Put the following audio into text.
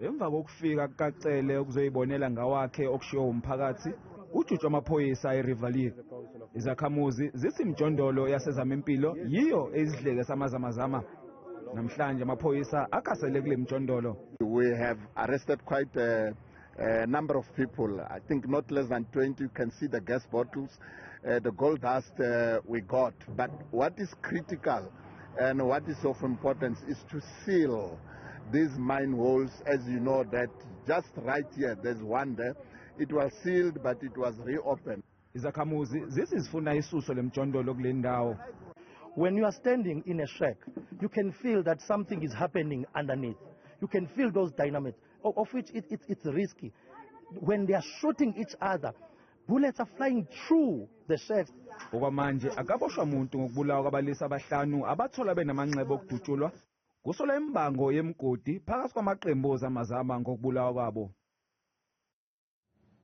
Emva kokufika kukaCele ukuzoyibonela ngawakhe okushiwo umphakathi, kujutshwa amaphoyisa eRiverlea. Izakhamuzi zithi imijondolo yaseZamimpilo yiyo eyidleke samazamazama. Namhlanje amaphoyisa akasele kule mjondolo. We have arrested quite a number of people. I think not less than 20. You can see the gas bottles, the gold dust we got. But what is critical and what is of importance is to seal these mine holes. As you know, that just right here, there's one there. It was sealed, but it was reopened. Izakhamuzi zithi zifuna isuso lemjondolo kule ndawo. When you are standing in a shack, you can feel that something is happening underneath. You can feel those dynamites, of which it's risky. When they are shooting each other, bullets are flying through the shacks. Okwamanje akaboshwa muntu ngokubulawa kwabalisa abahlanu abathola benamanxeba okudutshulwa. Kusolwa imbango yemigodi phakathi kwamaqembu ozamazama ngokubulawa kwabo.